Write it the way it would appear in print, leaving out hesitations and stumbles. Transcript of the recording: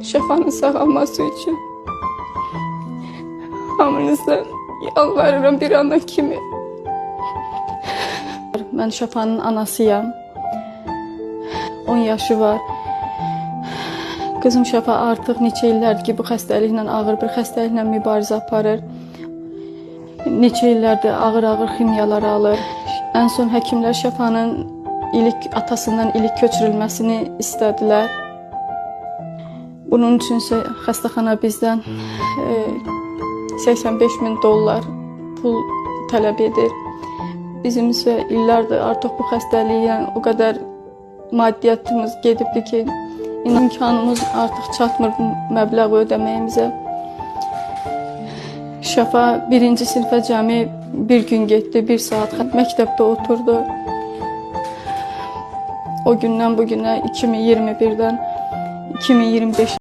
Şəfanın sağalması üçün. Hamınızdan yalvarıram bir ana kimi. Mən Şəfanın anasıyam. 10 yaşı var. Qızım Şəfa artıq neçə illərdir ki, bu xəstəliklə, ağır bir xəstəliklə mübarizə aparır. Neçə illərdir ağır-ağır ximiyalar alır. Ən son həkimlər Şəfanın ilik atasından ilik köçürülməsini istədilər. Bunun üçün isə xəstəxana bizdən 85 min dollar pul tələb edir. Bizim isə illərdir artıq bu xəstəliklə o qədər maddiyyatımız gedibdi ki, imkanımız artıq çatmır bu məbləği ödəməyimizə. Şəfa birinci sinifə cəmi bir gün getdi, bir saat məktəbdə oturdu. O gündən bu günə 2021-dən 2025